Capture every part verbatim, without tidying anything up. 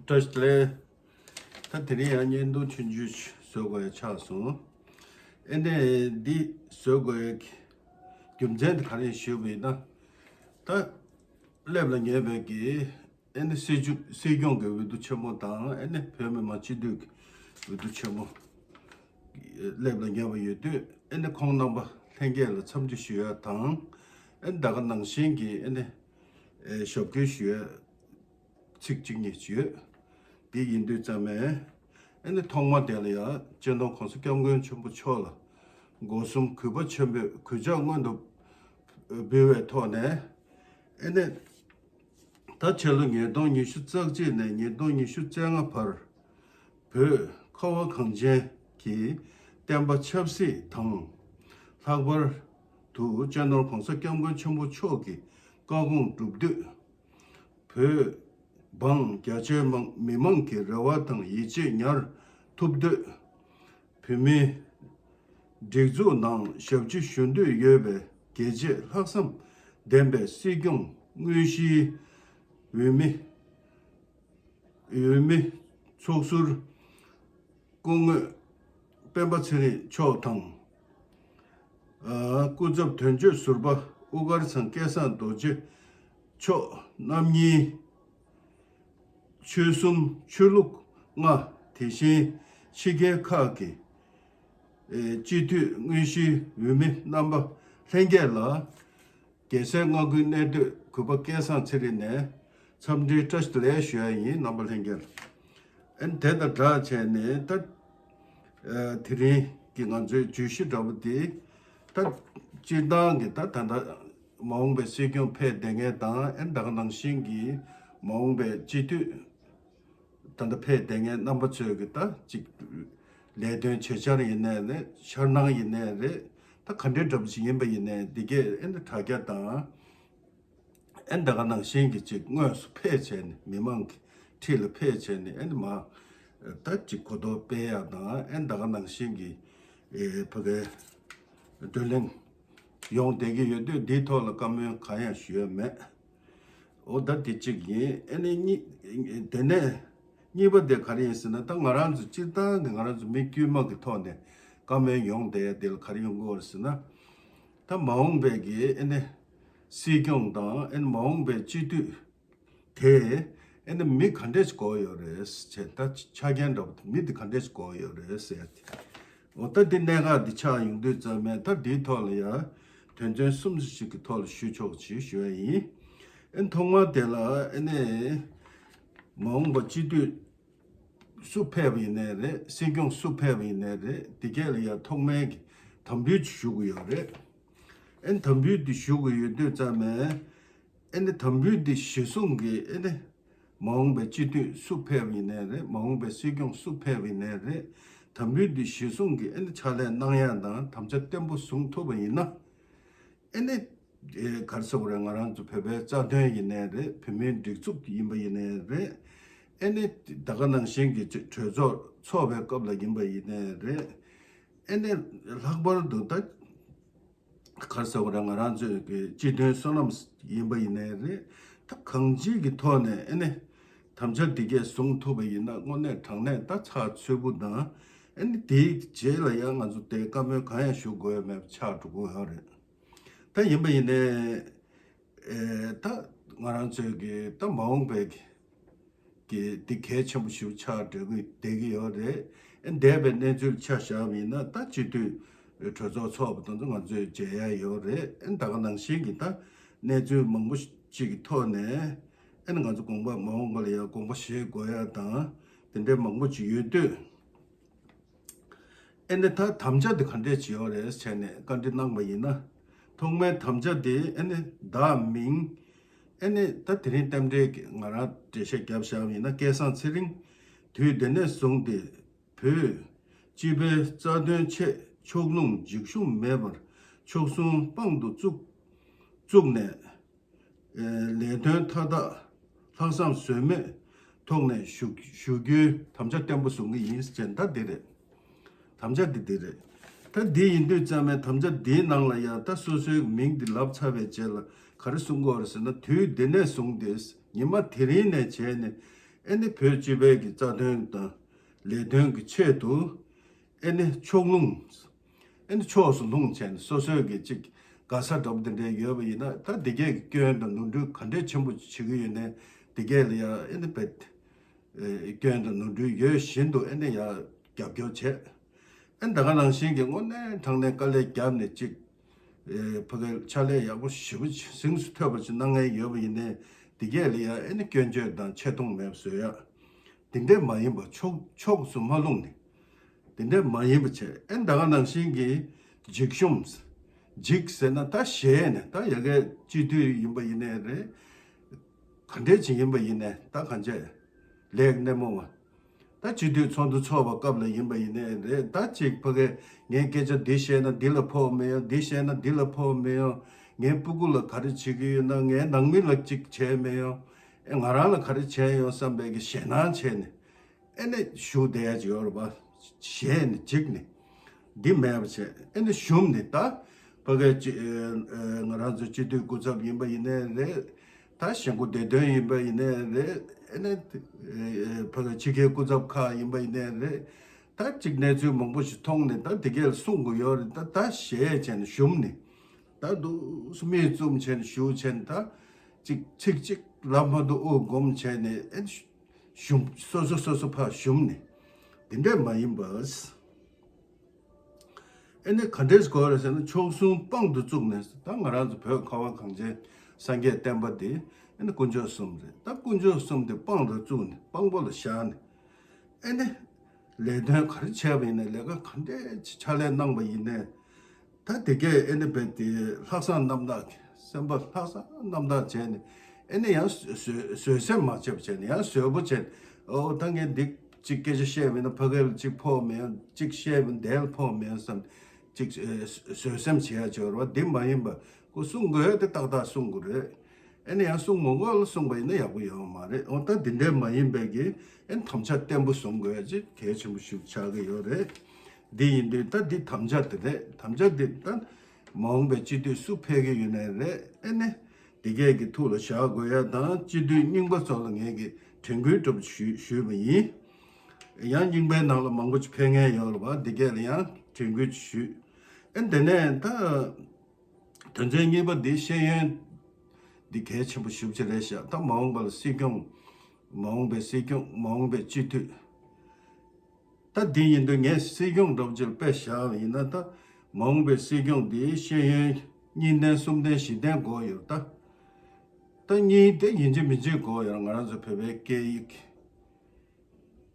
བཀྲ་ཤིས་བདེ་ལེགས། ད་དེ་རིང་ཡང་བརྙན་ཐུང་ཆུང་ཆུང་བཟོ་དགོས་ཡ་ཆགས་སོང་། ཨེ་ནས་འདི་བཟོ་དགོས་ཡ་རྒྱུ་མཚན་དེ་ག་རེ་ཞུས་པ་ཡིན་ན། ད་སླེབས་ལ་ཉེ་བའི་གི་ཨེ་ནས་སྲིད་སྐྱོང་སྲིད་སྐྱོང་གི་འོས་བསྡུ་ཆེན་མོ་དང་ཨེ་ནས་བོད་མི་མང་སྤྱི་འཐུས་ཀྱི་འོས་བསྡུ་ཆེན་མོ་སླེབས་ལ་ཉེ་བ་ཡོད་དུས། ཨེ་ནས་ཁོང་རྣམ་པ་ལྷན་རྒྱས་ལ་འཚམས་འདྲི་ཞུ་ཡ་དང་། ཨེ་ནས་ད་ག་ནང་བཞིན་གྱི་ཨེ་ནས་ཨེ་ཞབས་སྐྱོར་ཞུ་ཡ་ཚིག་གཅིག་གཉིས་ཡོད། དེ་ཡིན་དུས་ཙམ་ནས་ཨེ་ནི་ཐོག་མ་དེ་ལ་ཡང་སྤྱི་ནོར་གོང་ས་སྐྱབས་མགོན་ཆེན་པོ་མཆོག་ལ་སྒོ་གསུམ་གུས་པ་ཆེན་པོས་གུས་ཕྱག་སྔོན་དུ་འབུལ་བའི་ཐོག་ནས། ཨེ་ནི་ད་ཕྱི་ལོ་ཉིས་སྟོང་ཉི་ཤུ་རྩ་གཅིག་ནས་ཉིས་སྟོང་ཉི་ཤུ་རྩ་ལྔ་བར་བོད་ཁ་བ་གངས་ཅན་གྱི་བསྟན་པ་ཆབ་སྲིད་དང་། ལྷག་པར་དུ་སྤྱི་ནོར་གོང་ས་སྐྱབས་མགོན་ཆེན་པོ་མཆོག་གི་བཀའ་དགོངས་སྒྲུབ་འདོད། བོད་འབངས་རྒྱ་ཆེའི་མང་མི་མང་གི་རེ་བ་དང་ཡིད་ཆེས་ཉར་ཐུབ་འདོད། བོད་མིའི་སྒྲིག་འཛུགས་ནང་ཞབས་ཕྱི་ཞུ་འདོད་ཡོད་པའི་རྒྱལ་གཅེས་ལྷག་བསམ་ལྡན་པའི་སྲིད་སྐྱོང་དངོས་གཞིའི་འོས་མི་འོས་མི་ཚོགས་ཟུར་སྐུ་ངོ་སྤེན་པ་ཚེ་རིང་མཆོག་དང་། ཨ། སྐུ་ཚབ་དོན་གཅོད་ཟུར་པ་དབུ་དཀར་ཚང་སྐལ་བཟང་རྡོ་རྗེ་མཆོག་རྣམ་གཉིས། ཆོལ་གསུམ་ཆོས་ལུགས་ལྔ། དེ་བཞིན་ཕྱི་རྒྱལ་ཁག་གི་ཨེ་སྤྱི་འཐུས་དངོས་གཞིའི་འོས་མི་རྣམ་པ་ལྷན་རྒྱས་ལ། རྒྱལ་སའི་མངའ་ཁུལ་གནས་སྡོད་གུས་པ་སྐལ་བཟང་ཚེ་རིང་ནས་འཚམས་འདྲིའི་བཀྲ་ཤིས་བདེ་ལེགས་ཞུ་ཡ་ཡིན། རྣམ་པ་ལྷན་རྒྱས་ལ། ཨན་དེ་དང་སྦྲགས་བྱས་ནས་ད་ཨ་དེ་རིང་གི་ང་ཚོའི་བརྗོད་གཞི་འདྲ་པོ་དེ། ད་སྤྱིར་བཏང་གི་ད་ད་ལྟ་མ་འོངས་པའི་སྲིད་སྐྱོང་ཕེབས་བསྡད་མཁན་དང་། ཨན་ད་ག་ནང་བཞིན་གྱི་མ་འོངས་པའི་སྤྱི་འཐུས་ད་ལྟ་ཕེབས་བསྡད་མཁན་རྣམ་པ་ཚོས་ཀྱི་ད་ཅིག་ལས་དོན་བྱེད་འཆར་ཡིན་ནའི་རེད། འཆར་སྣང་ཡིན་ནའི་རེད། ད་ག་འདྲའི་འདྲ་པོ་ཞིག་ཡིན་པ་ཡིན་ནའི་འདི་གས་ཨེ་ནི་དྲ་རྒྱ་དང་ཨེ་ནི་ད་ག་ནང་བཞིན་གྱི་ཅིག་དངོས་སུ་ཕེབས་བྱས་ནས་མི་མང་གི་འཁྲིས་ལ་ཕེབས་བྱས་ནས་ཨེ་ནི་མ་ད་ཅིག་གོ་རྟོགས་སྤེལ་ཡག་དང་། ཨེ་ནི་ད་ག་ནང་བཞིན་གྱི་ཨེ་ཕ་གའི་བགྲོ་གླེང་ཡོང་བསྡད་ཀྱི་ཡོད་དུས། འདིའི་ཐོག་ལ་བཀའ་མོལ་གང་ཡང་ཞུ་ཡ་མེད། འོ་ད་དེ་གཅིག་ཡིན། ཨེ་ནི་གཉིས། དེ་ནས་གཉིས་པ་དེ་ག་རེ་ཡིན་ཟེར་ན། ད་ང་རང་ཚོ་སྤྱིར་བཏང་གི་ང་རང་ཚོ་མི་དཀྱུས་མ་གི་ཐོག་ནས་བཀའ་མོལ་ཡོང་བསྡད་ཡ་དེ་ལ་ག་རེ་ཡོང་གི་ཡོད་རེད་ཟེར་ན། ད་མ་འོངས་པའི་གི་ཨེ་ནི་སྲིད་སྐྱོང་དང་ཨེ་ནི་མ་འོངས་པའི་སྤྱི་འཐུས་དེ་ཨེ་ནི་མི་ག་འདྲས་ཞིག་དགོས་ཡོད་རེད་ཟེར། ད་ཆ་རྐྱེན་འདྲ་པོ་དེ་མི་དེ་ག་འདྲས་ཞིག་དགོས་ཡོད་རེད་ཟེར་ཡ་དེ། འོ་ད་འདི་གནད་འགག་འདི་ཆགས་ཡོང་དུས་ཙམ་ནས། ད་འདིའི་ཐོག་ལ་ཡ་དོན་ཚན་གསུམ་ཞིག་གི་ཐོག་ལ་ཞུ་ཆོག་ཅིག་ཞུ་ཡ་ཡིན། ཨེ་ཐོག་མ་དེ་ལ་ཨེ་ནས་མ་འོངས་པ་སྤྱི་འཐུས་སུ་ཕེབས་པ་ཡིན་ནའི་རེད། སྲིད་སྐྱོང་སུ་ཕེབས་པ་ཡིན་ནའི་རེད། འདི་གས་ལ་ཡ་ཐོག་མའི་གི་དམ་འབུལ་ཅིག་ཞུ་གི་ཡོད་རེད། ཨེ་དམ་འབུལ་འདི་ཞུ་གི་ཡོད་དུས་ཙམ་ནས། ཨེ་ནི་དམ་འབུལ་འདི་གཞི་བཟུང་གིས་ཨེ་ནི་མ་འོངས་པའི་སྤྱི་འཐུས་སུ་ཕེབས་ཡིན་ནའི་རེད། མ་འོངས་པའི་སྲིད་སྐྱོང་སུ་ཕེབས་ཡིན་ནའི་རེད། དམ་འབུལ་འདི་གཞི་བཟུང་གིས་ཨེ་ནི་ཕྱག་ལས་གནང་ཡ་དང་དམ་བཅའ་བརྟན་པོ་བཟུང་ཐུབ་པ་ཡིན་ན། ཨེ་ནི་ཨེ་ག་རེ་ཟེར་དགོས་རེད། ང་རང་ཚོ་བོད་པའི་རྩ་དོན་ཡིན་ནའི་རེད། བོད་མིའི་སྒྲིག་འཛུགས་ཡིན་པ་ཡིན་ནའི་རེད། ཨེ་ནི་ད་ག་ནང་བཞིན་གྱི་གྲོས་ཚོགས་ཚོགས་པའི་སྐབས་ལ་ཡིན་པ་ཡིན་ནའི་རེད། ཨེ་ནི་ལྷག་པར་དུ་ད་ག་རེ་ཟེར་དགོས་རེད། ང་རང་ཚོའི་གི་སྤྱི་དོན་བསོད་ནམས་ཡིན་པ་ཡིན་ནའི་རེད། ད་གང་ཅིའི་གི་ཐོག་ནས་ཨེ་ནི་དམ་བཅའ་འདི་གས་བཟུང་ཐུབ་པ་ཡིན་ན་དངོས་གནས་དྲང་གནས་ད་ཚགས་ཚུད་པོ་དང་། ཨེ་ནི་དེའི་རྗེས་ལ་ཡང་ང་ཚོ་དེ་བཀའ་མོལ་གང་ཡང་ཞུ་དགོས་ཡ་མེད་པ་ཆགས་འགྲོ་གི་ཡོད་རེད། ད་ཡིན་པ་ཡིན་ནའི་ཨེ་ད་ང་རང་ཚོའི་གི་ད་མ་འོངས་པའི་གི་གི་འདི་གལ་ཆེན་པོ་ཞིག་ཆགས་བསྡད་ཀྱི་བསྡད་ཀྱི་ཡོད་རེད། ཨེ་འདས་པའི་གནས་ཚུལ་ཆ་བཞག་པ་ཡིན་ན། ད་སྤྱི་འཐུས་གྲོས་ཚོགས་ཚོགས་པ་དེ་ཚོ་ང་ཚོས་མཇལ་ཡ་ཡོད་རེད། ཨེ་ད་ག་ནང་བཞིན་གྱི་ད་གནས་ཚུལ་མང་པོ་ཅིག་གི་ཐོག་ནས་ཨེ་ང་ཚོ་དགོངས་པ་མ་འོངས་པ་ལ་ཡང་དགོངས་པ་བཞེས་དགོས་ཡ་དང་དེ་འདྲའི་མང་པོ་ཅིག་ཡོད་དུས། ཨེ་ནི་ད་དམ་བཅའ་དེ་ག་འདྲས་ཅིག་ཡོད་རེད་ཟེར་ནས་བཀའ་འདྲི་གནང་པ་ཡིན་ན། ཐོག་མའི་དམ་བཅའ་དེ་ཨེ་ནི་བདག་མིང་། ཨེ་ནི་ད་དེ་རིང་རྟེན་འབྲེལ་གྱི་ང་རང་འགྲེལ་བཤད་བརྒྱབ་བཞག་པ་ཡིན་ན། སྐལ་བཟང་ཚེ་རིང་དུས་འདི་ནས་བཟུང་སྟེ་བོད་སྤྱི་པའི་རྩ་དོན་ཆེད་ཕྱོགས་ལྷུང་འཇིགས་ཞུམ་མེད་པར་ཕྱོགས་སྲུང་དཔང་དུ་བཙུགས་བཙུགས་ནས། ལས་དོན་མཐའ་དག་ལྷག་བསམ་ཟོལ་མེད་ཐོག་ནས་ཞུ་ཞུ་རྒྱུའི་དམ་བཅའ་བརྟན་པོ་བཟུང་གི་ཡིན་ཟེར་ད་འདི་རེད། དམ་བཅའ་འདི་འདི་རེད། ད་འདི་ཡིན་དུས་ཙམ་པའི་དམ་བཅའ་འདིའི་ནང་ལ་ཡང་ད་སོ་སོའི་མིང་འདི་ལབ་ཚར་བའི་རྗེས་ལ་ག་རེ་གསུང་གི་ཡོད་རེད་ཟེར་ན། དུས་འདི་ནས་བཟུང་སྟེ་ཉི་མ་དེ་རིང་ནས་བྱས་ནས་ ཨེ་ནི་བོད་སྤྱི་པའི་གི་རྩ་དོན་དང་ལས་དོན་གྱི་ཆེད་དུ། ཨེ་ནི་ཕྱོགས་ལྷུང་། ཨེ་ནི་ཕྱོགས་སུ་ལྷུང་བྱས་ནས་སོ་སོའི་གི་ཅིག་དགའ་ས་འདྲ་པོ་དེ་འདྲ་ཡོད་པ་ཡིན་ན། ད་འདི་གས་ཀྱི་སྐྱོན་དང་ནོར་འཁྲུལ་ག་འདྲས་ཆེན་པོ་བྱེད་ཀྱི་ཡོད་ནའི་འདི་གས་ལ་ཡ་ཨེ་ནི་བེད། ཨེ་སྐྱོན་དང་ནོར་འཁྲུལ་ཡོད་བཞིན་དུ་ཨེ་ནི་ཡ་རྒྱབ་སྐྱོར་བྱས། ཨེ་ད་ག་ནང་བཞིན་གྱི་དངོས་གནས་དྲང་གནས་དཀའ་ལས་བརྒྱབ་ནས་ཅིག་ཨེ་ཕ་གའི་ཕྱག་ལས་ཡག་པོ་ཞེ་པོ་ཅིག་གཟེངས་སུ་ཐོན་པ་ཅིག་གནང་མཁན་ཡོད་པ་ཡིན་ནའི་འདི་གས་ལ་ཡ་ཨེ་ནི་སྐྱོན་བརྗོད་དང་ཆེ་མཐོང་མེད་པ་བཟོ་ཡ། དེ་འདྲས་མ་ཡིན་པ་ཕྱོགས་ཕྱོགས་སུ་མ་ལྷུང་ནས། དེ་འདྲས་མ་ཡིན་པ་བྱས། ཨེ་ད་ག་ནང་བཞིན་གྱི་འཇིགས་ཞུམ། འཇིགས་ཟེར་ན་ད་ཞེད་ནས། ད་ཡ་གའི་སྤྱི་འཐུས་ཡིན་པ་ཡིན་ནའི་རེད། ག་འདྲས་ཅིག་ཡིན་པ་ཡིན་ནའི་ད་གང་བྱས་ལས་སྣེ་མོ་བ། ད་སྤྱི་འཐུས་ཚོགས་འདུ་ཚོགས་པ་སྐབས་ལ་ཡིན་པ་ཡིན་ནའི་རེད། ད་ཅིག་ཕ་གའི་ངས་སྐད་ཆ་འདི་བཤད་ན་འདི་ལ་ཕོག་མི་ཡོང་། འདི་བཤད་ན་འདི་ལ་ཕོག་མི་ཡོང་། ངའི་སྤུ་གུ་ལ་ག་རེ་བྱེད་ཀྱི་ཡོད་ན། ངའི་ནང་མི་ལ་ཅིག་བྱས་མི་ཡོང་། ཨེ་ང་རང་ལ་ག་རེ་བྱས་ཡོང་བསམ་པའི་གི་ཞེད་སྣང་བྱས་ནས། ཨེ་ནི་བཞུགས་བསྡད་ཡ་ཅིག་ཡོད་རེད་པ། ཞེད་ནས་འཇིགས་ནས། འདི་མེད་པ་བྱས། ཨེ་ནི་ཞུམ་ནས། ད་ཕ་གའི་ཅི་ཨེ་ཨེ་ང་རང་ཚོ་སྤྱི་འཐུས་སྐུ་ཚབ་ཡིན་པ་ཡིན་ནའི་རེད། ད་གཞེས་འགོ་བདེ་དོན་ཡིན་པ་ཡིན་ནའི་རེད། ཨེ་ནི་ཨེ་ཕ་གའི་ཕྱི་རྒྱལ་སྐུ་ཚབ་ཁག་ཡིན་པ་ཡིན་ནའི་རེད། ད་ཅིག་གནས་ཚུལ་མང་པོ་ཞིག་མཐོང་ནས། ད་འདི་གས་ལ་གསུང་དགོས་ཡོད་རེད། ད་ད་ཞེད་བྱས་ནས་ཞུམ་ནས། ད་འདུག་སེ་མིག་བཙུམ་བྱས་ནས་བཞུགས་བྱས་ནས། ད་ཅིག་ཚིག་གཅིག་ལབ་མ་ཐུབ། དབུགས་འགུམ་བྱས་ནས། ཨེ་ནི་ཞུམ། སོ་སོ་སོ་སོ་ཕར་ཞུམ་ནས། འདི་འདྲས་མ་ཡིན་པ། ཨེ་ནི་ག་འདྲས་དགོས་རེད་ཟེར་ན། ཕྱོགས་ལྷུང་དཔང་དུ་བཙུགས་ནས། ད་ང་རང་ཚོ་བོད་ཁ་བ་གངས་ཅན་སངས་རྒྱས་བསྟན་པ་འདི་ཨེ་ནི་དཀོན་མཆོག་གསུམ་རེད། ད་དཀོན་མཆོག་གསུམ་དེ་དཔང་དུ་བཙུགས་ནས། དཔང་པོ་ལ་བཞག་ནས། ཨེ་ནི་ལས་དོན་ག་རེ་བྱས་པ་ཡིན་ནའི། ལས་ཀ་ག་འདྲས་ཕྱག་ལས་གནང་པ་ཡིན་ནའི། ད་དེ་གས་ཨེ་ནི་བེད་དེ་ལྷག་བསམ་རྣམ་དག་གི། སེམས་པ་ལྷག་བསམ་རྣམ་དག་བྱས་ནས། ཨེ་ནི་ཡང་བཟོད་བཟོད་སེམས་མ་བྱས་པ་བྱས་ནས། ཡང་བཟོད་པོ་བྱས། ཨོ་ད་ངས་འདི་གཅིག་སྐད་ཆ་བཤད་པ་ཡིན་ན་ཕ་གི་ལ་གཅིག་ཕོག་མེད། གཅིག་བཤད་པ་ཡིན་ན་དེ་ལ་ཕོག་མེད་བསམ། གཅིག་ཨེ་བཟོད་སེམས་བྱེད་ཡ་ཅིག་ཡོད་རེད་པ། འདི་མ་ཡིན་པ། ཁོ་གསུང་དགོས་དེ་ཏག་ཏག་གསུང་དགོས་རེད། ཨེ་ནི་ཡང་གསུང་མ་དགོས་ལ་གསུངས་པ་ཡིན་ན་ཡག་པོ་ཡོད་མ་རེད། འོ་ད་འདི་འདྲས་མ་ཡིན་པའི་གི་ཨེ་ནི་དམ་བཅའ་བརྟན་པོ་བཟུང་དགོས་ཡ་ཅིག་གལ་ཆེན་པོ་ཞིག་ཆགས་ཀྱི་ཡོད་རེད། འདི་ཡིན་དུས་ད་འདི་དམ་བཅའ་དེ་རེད། དམ་བཅའ་འདི་ད་མ་འོངས་པའི་སྤྱི་འཐུས་སུ་ཕེབས་ཀྱི་ཡོད་ནའི་རེད། ཨེ་ནི་འདི་གས་ཀྱི་ཐུགས་ལ་བཞག་དགོས་ཡ་དང་། སྤྱི་འཐུས་རྙིང་པ་ཚོ་ལ་ངས་ཀྱི་དྲན་སྐུལ་འདྲ་པོ་ཞུ་ཞུས་པ་ཡིན། ཡང་རྙིང་པའི་ནང་ལ་མང་པོ་ཅིག་ཕེབས་མཁན་ཡོད་རེད་པ། འདི་གས་ལ་ཡང་དྲན་སྐུལ་ཅིག་ཞུས། ཨེ་དེ་ནས་ད། དོན་ཚན་གཉིས་པ་འདི་ཤེས་ཡོན་འདི་གལ་ཆེན་པོ་ཞེ་པོ་ཅིག་རེད་ཤག་ད་མ་འོངས་པ་ལ་སྲིད་སྐྱོང་། མ་འོངས་པའི་སྲིད་སྐྱོང་། མ་འོངས་པའི་སྤྱི་འཐུས། ད་འདི་ཡིན་དུས་ངས་སྲིད་སྐྱོང་འདྲ་པོ་ཅིག་ལ་དཔེ་བཞག་པ་ཡིན་ན། ད་མ་འོངས་པའི་སྲིད་སྐྱོང་འདི་ཤེས་ཡོན་གཉིས་ལྡན་གསུམ་ལྡན་བཞི་ལྡན་དགོས་ཡོད་ད། ད་གཉིས་དེ་ཡིན་གཅིག་མིན་གཅིག་དགོས་ཡོད། ང་རང་ཚོ་བོད་པའི་སྐད་ཡིག་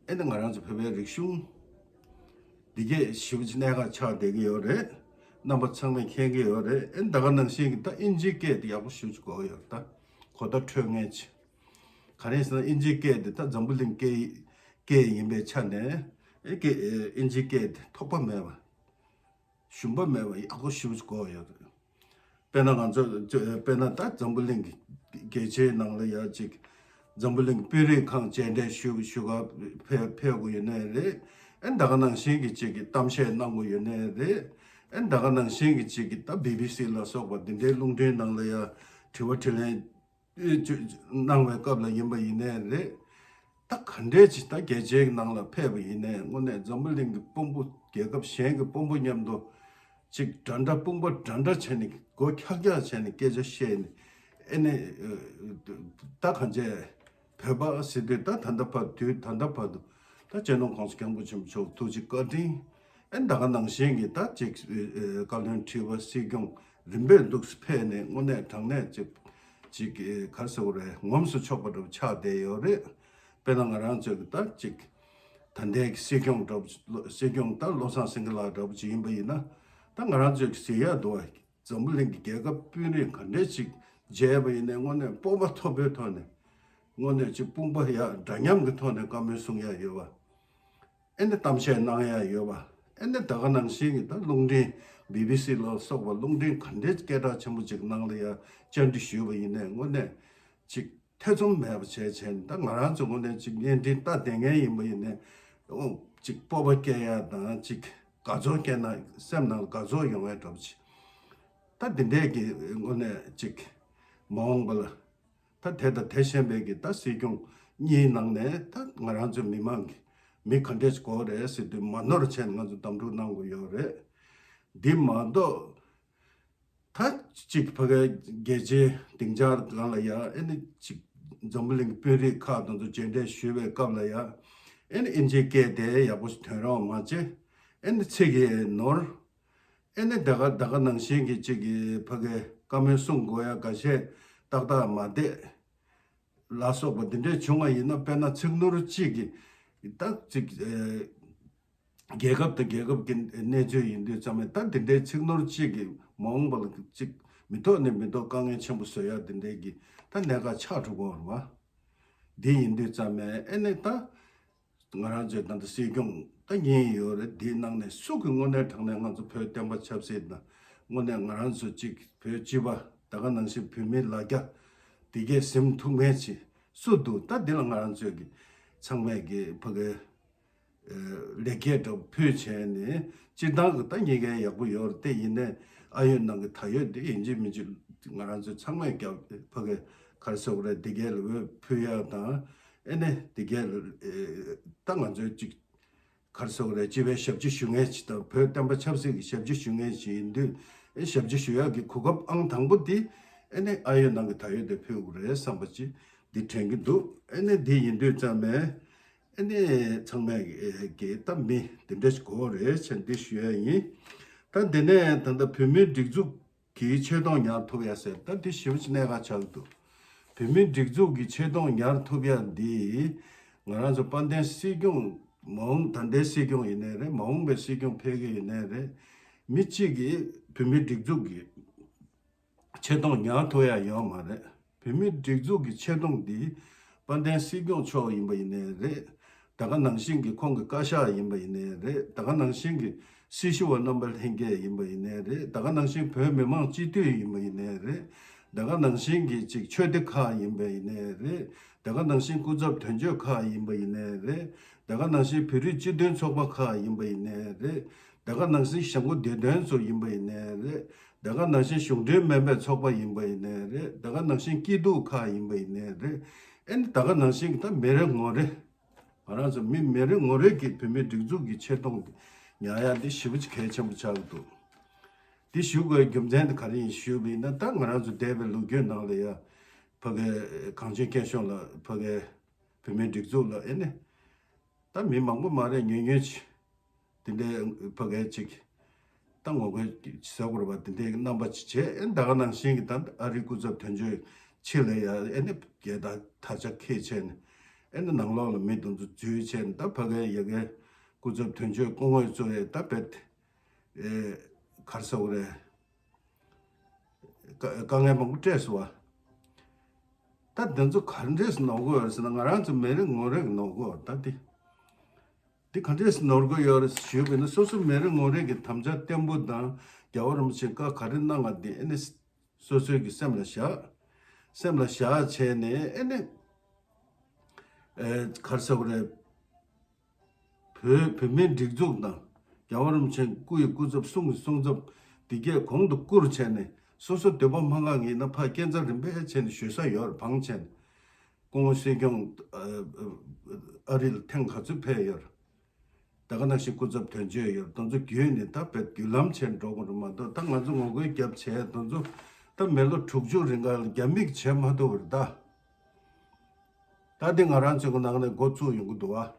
ཨེ་ནི་ང་རང་ཚོ་བོད་པའི་རིག་གཞུང་འདི་གས་ཞེ་པོ་ཅིག་གནད་འགག་ཆགས་བསྡད་ཀྱི་ཡོད་རེད། རྣམ་པ་ཚང་མས་མཁྱེན་གྱི་ཡོད་རེད། ཨེ་ད་ག་ནང་བཞིན་གྱི་ད་ཨིན་ཇིའི་སྐད་དེ་ཡག་པོ་ཞེ་པོ་ཅིག་དགོས་ཀྱི་ཡོད་རེད་ད། གོ་བརྡ་འཕྲོད་མཁན་ཅིག་ག་རེ་ཟེར་ན། ཨིན་ཇིའི་སྐད་དེ་ད་འཛམ་བུ་གླིང་སྐད་སྐད་ཡིན་པའི་ཆ་ནས། ཨེ་སྐད་ཨེ་ཨིན་ཇིའི་སྐད་དེ་ཐོགས་པ་མེད་པ། ཞུམ་པ་མེད་པ་ཡག་པོ་ཞེ་པོ་ཅིག་དགོས་ཡོད་རེད། དཔེར་ན་ང་ཚོ་ཚོ་དཔེར་ན་ད་འཛམ་བུ་གླིང་གི་རྒྱལ་སྤྱིའི་ནང་ལ་ཡ་ཅིག་འཛམ་བུ་གླིང་དཔོན་རིགས་ཁག་མཇལ་འཕྲད་ཞུ་ཞུ་ག་ཕེབས་ཕེབས་དགོས་ཡོད་ནའི་རེད། ཨེ་ད་ག་ནང་བཞིན་གྱི་ཅིག་གི་གཏམ་བཤད་གནང་དགོས་ཡོད་ནའི་རེད། ཨེ་ད་ག་ནང་བཞིན་གྱི་ཅིག་གི་ད་བི་བི་སི་ལ་སོགས་པ་འདི་འདྲའི་རླུང་འཕྲིན་ནང་ལ་ཡ་དྲི་བ་དྲིས་ལན་གནང་བའི་སྐབས་ལ་ཡིན་པ་ཡིན་ནའི་རེད། ད་ག་འདྲས་ཅིག་ད་རྒྱལ་སྤྱིའི་ནང་ལ་ཕེབས་པ་ཡིན་ནའི། དངོས་གནས་འཛམ་བུ་གླིང་གི་དཔོན་པོ། རྒྱལ་ཁབ་གཞན་གྱི་དཔོན་པོ་མཉམ་དུ་ཅིག་འདྲ་འདྲ་དཔུང་པ་འདྲ་འདྲ་བྱས་ནས། མགོ་འཁྱག་འཁྱག་བྱས་ནས་སྐད་ཆ་བཤད་ནས། ཨེ་ནས་ད་གང་བྱས་བོད་པ་ཟེར་དུས་ད་ད་ལྟ་བར་དུ། ད་ལྟ་བར་དུ་ད་སྤྱི་ནོར་༸གོང་ས་༸སྐྱབས་མགོན་ཆེན་པོ་མཆོག་ཐུགས་རྗེ་བཀའ་དྲིན། ཨེ་ད་ག་ནང་བཞིན་གྱི་ད་ཅིག་བཀའ་བློན་ཁྲི་པ། སྲིད་སྐྱོང་རིམ་པས་འདུག་སེ་ཕེབས་ནས། དངོས་གནས་དྲང་གནས་ཅིག་ཅིག་ག་རེ་ཟེར་དགོས་རེད། ངོམས་སུ་ཆོག་པ་འདྲ་པོ་ཆགས་བསྡད་ཡོད་རེད། དཔེར་ན་ང་རང་ཚོའི་གི་ད་ཅིག་ད་ལྟའི་གི་སྲིད་སྐྱོང་འདྲ་པོ། སྲིད་སྐྱོང་ད་བློ་བཟང་སེང་གེ་ལགས་འདྲ་པོ་ཅིག་ཡིན་པ་ཡིན་ན། ད་ང་རང་ཚོའི་གི་ཟེར་ཡ་འདུག་བ། འཛམ་བུ་གླིང་གི་རྒྱལ་ཁབ་དཔོན་རིགས་ག་འདྲས་ཅིག་མཇལ་བ་ཡིན་ནའི། དངོས་གནས་སྤོབས་པ་ཐོབ་པའི་ཐོག་ནས། དངོས་གནས་ཅིག་དཔུང་པ་ཡ་འདྲ་མཉམ་གྱི་ཐོག་ནས་བཀའ་མོལ་གསུང་ཡ་ཡོད་པ། ཨེ་ནི་གཏམ་བཤད་གནང་ཡ་ཡོད་པ། ཨེ་ནི་ད་ག་ནང་བཞིན་གྱི་ད་རླུང་འཕྲིན་བི་བི་སི་ལ་སོགས་པ་རླུང་འཕྲིན་ག་འདྲའི་སྐད་གྲགས་ཆེན་པོ་ཅིག་ནང་ལ་ཡ་བཅར་འདྲི་ཞུས་པ་ཡིན་ནའི། དངོས་གནས་ཅིག་ཐེ་ཚོམ་མེད་པ་བྱས་བྱས་ནས། ད་ང་རང་ཚོ་དངོས་གནས་ཅིག་བརྙན་འཕྲིན་ལྟ་བསྡད་མཁན་ཡིན་པ་ཡིན་ནའི། ཨོ་ཅིག་སྤོབས་པ་སྐྱེ་ཡ་དང་། ཅིག་དགའ་ཚོར་སྐྱེ་ན། སེམས་ནང་ལ་དགའ་ཚོར་ཡོང་བའི་འདྲ་པོ་ཅིག་ད་འདི་འདྲས་ཀྱི་དངོས་གནས་ཅིག་མ་འོངས་པ་ལ། ད་དེ་དང་དེ་བཞིན་པའི་གི་ད་སྲིད་སྐྱོང་ གཉིས་ནང་ནས་ད་ང་རང་ཚོའི་མི་མང་གི་མི་ག་འདྲས་དགོས་རེད་ཟེར་དུས་མ་ནོར་བྱས་ནས་ང་ཚོ་གདམ་འཕྲུག་གནང་དགོས་ཡོད་རེད། འདི་མ་གཏོགས། ད་གཅིག་ཕ་གའི་རྒྱལ་སྤྱིའི་སྡིངས་ཆ་སྒང་ལ་ཡ་ཨེ་ནི་གཅིག་འཛམ་བུ་གླིང་གི་དཔོན་རིགས་ཁག་དང་ཚོ་མཇལ་འཕྲད་ཞུས་པའི་སྐབས་ལ་ཡ་ཨེ་ནི་ཨིན་ཇིའི་སྐད་དེ་ཡག་པོ་ཞིག་ཐོན་རོགས་མ་བྱེད། ཨེ་ནི་ཚིག་གི་ནོར། ཨེ་ནི་ད་ག་ད་ག་ནང་བཞིན་གྱི་གཅིག་གི་ཕ་གའི་བཀའ་མོལ་གསུང་དགོས་ཡ་འགའ་ཤས་ཏག་ཏག་མ་བསྡད། ལ་སོགས་པ་འདི་འདྲས་བྱུང་བ་ཡིན་ན་དཔེར་ན་ཚིག་ནོར་གཅིག་གིས་ད་གཅིག་ཨེ། རྒྱལ་ཁབ་དང་རྒྱལ་ཁབ་ཀྱི་གནས་ཚུལ་ཡིན་དུས་ཙམ་ནས་ད་འདི་འདྲའི་ཚིག་ནོར་གཅིག་གིས་མ་འོངས་པ་ལ་གཅིག་མི་ཐོག་ནས་མི་ཐོག་དཀའ་ངལ་ཆེན་པོ་བཟོ་ཡག་འདི་འདྲའི་གི་ད་གནད་འགག་ཆགས་འགྲོ་གི་ཡོད་རེད་བ། འདི་ཡིན་དུས་ཙམ་ནས་ཨེ་ནས་ད་ང་རང་ཚོའི་ད་ལྟ་སྲིད་སྐྱོང་ད་གཉིས་ཡོད་རེད། འདིའི་ནང་ནས་སུ་གི་དངོས་གནས་དྲང་གནས་ང་ཚོ་བོད་བསྟན་པ་ཆབ་སྲིད་དང་དངོས་གནས་ང་རང་ཚོ་གཅིག་བོད་སྤྱི་པ་ད་ག་ནང་བཞིན་བོད་མིའི་ལ་རྒྱ་འདི་གས་ཟིན་ཐུབ་མཁན་ཅིག་སུ་འདུག་ད་འདི་ལ་ང་རང་ཚོའི་གི་ཚང་མས་གི་ཕ་གི་ལེགས་སྐྱེས་འདྲ་ཕུལ་བྱས་ནས་སྤྱིར་བཏང་གི་ད་གཉིས་ཀའི་ཡག་པོ་ཡོད་རེད་དེ། ཡིན་ནའི་ཨ་ཡོད་ནང་གི་ད་ཡོད་དེ་ཡིན་གཅིག་མིན་གཅིག་ང་རང་ཚོ་ཚང་མས་རྒྱབ་ཕ་གི་ག་རེ་ཟེར་དགོས་རེད། འདི་གའི་ལ་འོས་ཕུལ་ཡག་དང་ཨེ་ནས་འདི་གའི་ལ་ད་ང་ཚོའི་གཅིག་ག་རེ་ཟེར་དགོས་རེད། སྤྱི་པའི་ཞབས་ཕྱི་ཞུ་མཁན་ཅིག་དང་བོད་བསྟན་པ་ཆབ་སྲིད་ཀྱི་ཞབས་ཕྱི་ཞུ་མཁན་ཅིག་ཡིན་དུས་ཨེ་ཞབས་ཕྱི་ཞུ་ཡག་གི་གོ་སྐབས་ཨང་དང་པོ་འདི་ཨེ་ནས་ཨ་ཡོད་ནང་གི་ད་ཡོད་དེ་ཕུལ་དགོས་རེད་བསམ་པ་ཅིག་འདི་དྲན་གྱི་འདུག་ཨེ་ནས་འདི་ཡིན་དུས་ཙམ་ནས། ཨ་ནི་ཚང་མས་ཀྱི་ད་མི་འདི་འདྲ་ཞིག་དགོས་རེད་ཅེས་འདི་ཞུ་ཡ་ཡིན། ད་འདི་ནས་ད་ལྟ་བོད་མིའི་སྒྲིག་འཛུགས་ཀྱི་ཆེ་མཐོང་ཉར་ཐུབ་ཡ་ཟེར་ད་འདི་ཞེ་པོ་ཅིག་གནད་འགག་ཆགས་འདུག་བོད་མིའི་སྒྲིག་འཛུགས་ཀྱི་ཆེ་མཐོང་ཉར་ཐུབ་ཡ་འདི་ང་རང་ཚོ་དཔལ་ལྡན་སྲིད་སྐྱོང་མ་འོངས་ད་ལྟའི་སྲིད་སྐྱོང་ཡིན་ནའི་རེད། མ་འོངས་པའི་སྲིད་སྐྱོང་ཕེབས་ཀྱི་ཡིན་ནའི་རེད། མི་གཅིག་གིས་བོད་མིའི་སྒྲིག་འཛུགས་ཀྱི་ཆེ་མཐོང་ཉར་ཐུབ་ཡ་ཡོད་མ་རེད། བོད་མིའི་སྒྲིག་འཛུགས་ཀྱི་ཆེ་མཐོང་འདི་དཔལ་ལྡན་སྲིད་སྐྱོང་མཆོག་ཡིན་པ་ཡིན་ནའི་རེད། ད་ག་ནང་བཞིན་གྱི་ཁོང་གི་བཀའ་ཤག་ཡིན་པ་ཡིན་ནའི་རེད། ད་ག་ནང་བཞིན་གྱི་སྲི་ཞུ་བ་རྣམ་པ་ལྷན་རྒྱས་ཡིན་པ་ཡིན་ནའི་རེད། ད་ག་ནང་བཞིན་བོད་མི་མང་སྤྱི་འཐུས་ཡིན་པ་ཡིན་ནའི་རེད། ད་ག་ནང་བཞིན་གྱི་ཅིག་ཆོས་སྡེ་ཁག་ཡིན་པ་ཡིན་ནའི་རེད། ད་ག་ནང་བཞིན་སྐུ་ཚབ་དོན་གཅོད་ཁག་ཡིན་པ་ཡིན་ནའི་རེད། ད་ག་ནང་བཞིན་བོད་རིགས་སྤྱི་མཐུན་ཚོགས་པ་ཁག་ཡིན་པ་ཡིན་ནའི་རེད། ད་ག་ནང་བཞིན་གཞུང་གི་བདེ་དོན་ཚོ་ཡིན་པ་ཡིན་ནའི་རེད། ད་ག་ནང་བཞིན་གཞུང་འབྲེལ་མིན་པའི་ཚོགས་པ་ཡིན་པ་ཡིན་ནའི་རེད། ད་ག་ནང་བཞིན་སྐྱིད་སྡུག་ཁག་ཡིན་པ་ཡིན་ནའི་རེད། ཨེ་ནི་ད་ག་ནང་བཞིན་གྱི་ད་མི་རེ་ངོ་རེ། ང་རང་ཚོ་མི་མི་རེ་ངོ་རེ་གིས་བོད་མིའི་སྒྲིག་འཛུགས་ཀྱི་ཆེ་མཐོང་དེ་ཉར་ཡ་འདི་ཞེ་པོ་ཅིག་གལ་ཆེན་པོ་ཆགས་ཀྱི་འདུག་འདི་ཞུ་དགོས་རྒྱུ་མཚན་དེ་ག་རེ་ཡིན་ཞུས་པ་ཡིན་ན། ད་ང་རང་ཚོ་འདས་པའི་ལོ་རྒྱུས་ནང་ལ་ཡ་ཕ་གའི་གངས་ཅན་སྐྱིད་གཤོངས་ལ་ཕ་གའི་བོད་མིའི་སྒྲིག་འཛུགས་ལ་ཨེ་ནི་ད་མི་མང་པོ་མ་རེད། ཉུང་ཉུང་ཅིག་དེ་འདྲའི་ཕ་གའི་ཅིག་ད་ངོ་རྒོལ་ཟེར་དགོས་རེད་པ། དེ་འདྲའི་རྣམ་པ་ཅིག་བྱས། ཨེ་ད་ག་ནང་བཞིན་གྱི་ད་ཨ་རིའི་སྐུ་ཚབ་དོན་གཅོད་ཕྱི་ལ་ཡ་ཨེ་ནི་རྒྱལ་དར་དར་ཆ་འཁྱེར་བྱས་ནས་ཨེ་ནི་ནང་ལོགས་ལ་མི་དེ་ཚོ་འཛུལ་བྱས་ནས་ད་ཕ་གའི་ཡ་གའི་སྐུ་ཚབ་དོན་གཅོད་སྐུ་ངོ་གཙོས་ད་བེད་ཨེ་ག་རེ་ཟེར་དགོས་རེད། དཀའ་དཀའ་ངལ་མང་པོ་སྤྲད་སོང་བ། ད་འདི་ཚོ་ག་འདྲས་ནོར་གི་ཡོད་རེད་ཟེར་ན། ང་རང་ཚོ་མི་རེ་ངོ་རེ་ནོར་གི་ཡོད་རེད། ད་འདི་འདི་ག་འདྲས་ནོར་གི་ཡོད་རེད་ཞུས་པ་ཡིན་ན། སོ་སོ་མི་རེ་ངོ་རེ་གི་དམ་བཅའ་བརྟན་པོ་དང་རྒྱལ་བ་རིན་པོ་ཆེས་བཀའ་ག་རེ་གནང་བ་འདི་ཨེ་ནི་སོ་སོའི་གི་སེམས་ལ་བཞག་སེམས་ལ་བཞག་བྱས་ནས་ཨེ་ནི་ཨེ་ག་རེ་ཟེར་དགོས་རེད། བོད་བོད་མིའི་སྒྲིག་འཛུགས་དང་རྒྱལ་བ་རིན་པོ་ཆེའི་སྐུ་ཡི་སྐུ་ཚབ་གསུང་གི་གསུང་ཚབ་འདི་གས་གོང་དུ་བཀུར་བྱས་ནས། སོ་སོ་འདོད་པ་མ་འགག་ཡིན་ན་ཕར་སྐས་འཛེག་རིམ་པས་བྱས་ནས་ཞུ་ས་ཡོད་རེད། བང་བྱས་ནས་སྐུ་ངོ་སྲིད་སྐྱོང་ཨ་རི་ལ་ཐེངས་ག་ཚོད་ཕེབས་ཡོད་རེད། ད་ག་ནང་བཞིན་སྐུ་ཚབ་དོན་གཅོད་ཡོད་རེད། དེ་ཚོ་བརྒྱུད་ནས་ད་བེད་བརྒྱུད་ལམ་བྱས་འགྲོ་དགོས་རེད་མ་གཏོགས། ད་ང་ཚོ་ངོ་རྒོལ་བརྒྱབ་བྱས་དེ་ཚོ་ད་མི་ལོ་དྲུག་ཅུ་རིང་ག་ལ་རྒྱ་མིས་བྱེད་མ་ཐུབ་པ་རེད་ད། ད་འདི་ང་རང་ཚོའི་ནང་ནས་འགོ་བཙུགས་ཡོང་གི་འདུག་བ།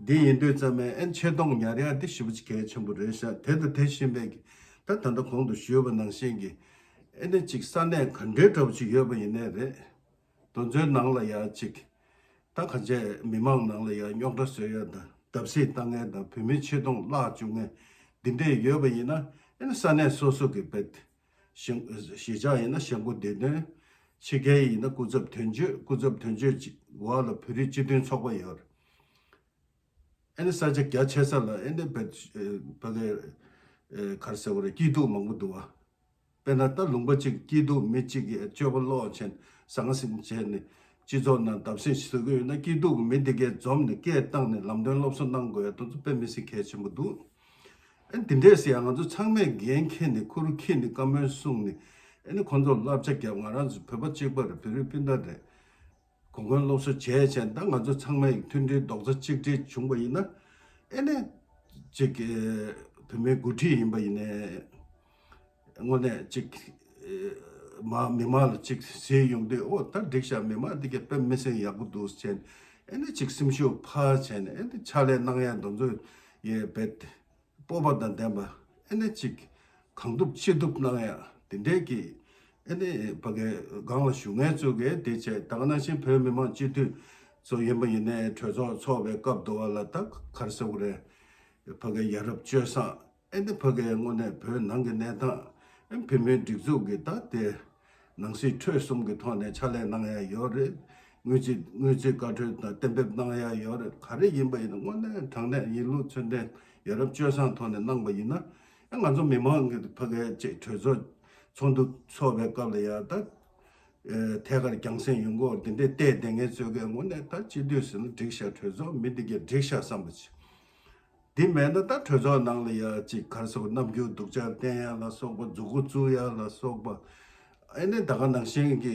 འདི་ཡིན་དུས་ཙམ་ནས་ཨེ་ཆེ་མཐོང་ཉར་ཡ་འདི་ཞེ་པོ་ཅིག་གལ་ཆེན་པོ་རེད་ཤག་དེ་དང་དེ་བཞིན་པའི་གི་ད་ད་ལྟ་གོང་དུ་ཞུས་པ་ནང་བཞིན་གྱི་ཨེ་ནི་ཅིག་ས་གནས་ག་འདྲའི་འདྲ་པོ་ཅིག་ཡོད་པ་ཡིན་ནའི་རེད། དེ་ཚོའི་ནང་ལ་ཡ་ཅིག་ད་ག་ཅེ་མི་མང་ནང་ལ་ཡ་རྙོག་དྲ་བཟོ་ཡ་དང་བརྡབ་གསིག་བཏང་ཡ་དང་བོད་མིའི་ཆེ་མཐོང་བརླག་བཅུག་མཁན་འདི་འདྲས་ཡོད་པ་ཡིན་ན། ཨེ་ནི་ས་གནས་སོ་སོ་གི་བེད། གཞིས་གཞིས་ཆགས་ཡིན་ན་གཞིས་འགོ་བདེ་དོན། ཕྱི་རྒྱལ་ཡིན་ན་སྐུ་ཚབ་དོན་གཅོད། སྐུ་ཚབ་དོན་གཅོད་ཅིག་འོག་ལ་བོད་རིགས་སྤྱི་མཐུན་ཚོགས་པ་ཡོད་རེད། ཨེ་ནི་ས་ཆ་རྒྱ་ཆེ་ས་ལ་ཨེ་ནི་བོད་ཕ་གི་ག་རེ་ཟེར་དགོས་རེད། སྐྱིད་སྡུག་མང་པོ་འདུག་བ། དཔེར་ན་ད་ལུང་པ་གཅིག་སྐྱིད་སྡུག་མི་གཅིག་གིས་སྤྱོད་པ་ལོག་བྱས་ནས་ཟང་ཟིང་བྱས་ནས་སྤྱི་ཚོགས་ནང་བརྡབ་གསིག་བཟོ་གི་ཡོད་ན། སྐྱིད་སྡུག་མི་འདི་གས་འཛོམས་ནས་སྐད་བཏང་ནས་ལམ་སྟོན་སློབ་གསོ་གནང་དགོས་ཡ་དེ་ཚོ་དཔེ་མི་སྲིད་གལ་ཆེན་པོ་འདུག་ཨ་ནི་དེ་འདྲས་ཟེར་ཡ་ང་ཚོ་ཚང་མས་འགན་འཁྱེར་ནས་ཁུར་འཁྱེར་ནས་བཀའ་མོལ་གསུངས་ནས། ཨ་ནི་ཁོང་ཚོར་བསླབ་བྱ་བརྒྱབ། ང་རང་ཚོ་བོད་པ་གཅིག་པ་རེད། བོད་རིགས་སྤུན་ཟླ་རེད། གོ་སྐོན་སློབ་གསོ་བྱས་བྱས་ད་ང་ཚོ་ཚང་མས་མཐུན་སྒྲིལ་རྡོག་རྩ་གཅིག་སྒྲིལ་བྱུང་པ་ཡིན་ན། ཨེ་ནས་ཅིག་བོད་མིའི་འགོ་ཁྲིད་ཡིན་པ་ཡིན་ནའི། དངོས་གནས་ཅིག་མ་མི་མང་ལ་ཅིག་ཟེར་ཡོང་དུས། ཨོ་ད་འགྲིག་ཤག་མི་མང་འདི་གས་དཔེ་མི་སྲིད་ཡག་པོ་འདུག་བྱས་ནས། ཨེ་ནས་ཅིག་སེམས་ཤུགས་འཕར་བྱས་ནས། ཨེ་ནས་ཕྱག་ལས་གནང་ཡ་འདི་ཚོ་ཡས་བེད་སྤོབས་པ་དང་ལྡན་པ། ཨེ་ནས་ཅིག་གང་ཐུབ་ཅི་ཐུབ་གནང་ཡ་དེ་འདྲས་ཀྱི། ཨེ་ནས་ཕ་གའི་སྒང་ལ་བཞུགས་མཁན་ཚོ་གས་དེ་བྱས། ད་ག་ནང་བཞིན་བོད་མི་མང་སྤྱི་འཐུས་ཚོ་ཡིན་པ་ཡིན་ནའི་གྲོས་ཚོགས་ཚོགས་པའི་སྐབས་དུ་བ་ལ་ད་ག་རེ་ཟེར་དགོས་རེད། ཕ་གའི་ཡ་རབས་སྤྱོད་བཟང་། ཨེ་འདི་ཕ་གའི་དངོས་གནས་བོད་ནང་གི་གནས་སྟངས། ཨེ་བོད་མིའི་སྒྲིག་འཛུགས་ཀྱི་ད་དེ་ནང་སྲིད་ཁྲོད་གསུམ་གྱི་ཐོག་ནས་ཕྱག་ལས་གནང་ཡ་ཡོད་རེད། དངུལ་རྩིས་དངུལ་རྩིས་བཀའ་འཁྲོལ་དང་གཏན་འབེབས་གནང་ཡ་ཡོད་རེད། ག་རེ་ཡིན་པ་ཡིན་ན་དངོས་གནས་དྲང་གནས་ཡིན་ལུགས་མཚོན་དོན་ཡ་རབས་སྤྱོད་བཟང་ཐོག་ནས་གནང་པ་ཡིན་ན། ཨེ་ང་ཚོ་མི་མང་གི་ཕ་གའི་ཅིག་གྲོས་ཚོགས་ཚོགས་འདུ་ཚོགས་པའི་སྐབས་ལ་ཡ་ད་ཨེ་ཐད་ཀར་རྒྱང་སྲིང་ཡོང་གི་ཡོད་རེད། དེ་འདྲས་བལྟས་བསྡད་མཁན་ཚོས་གས་དངོས་གནས་ད་སྤྱི་འཐུས་ཟེར་ན་འགྲིག་ཤག་གྲོས་ཚོགས་མི་འདི་གས་འགྲིག་ཤག་བསམ་པ་ཅིག་དེ་མེད་ན་ད་གྲོས་ཚོགས་ནང་ལ་ཡ་ཅིག་ག་རེ་ཟེར་དགོས། རྣམ་འགྱུར་སྡུག་ཅག་བསྟན་ཡ་ལ་སོགས་པ། མཛུབ་གུ་བཙུགས་ཡ་ལ་སོགས་པ། ཨེ་ནས་ད་ག་ནང་བཞིན་གྱི་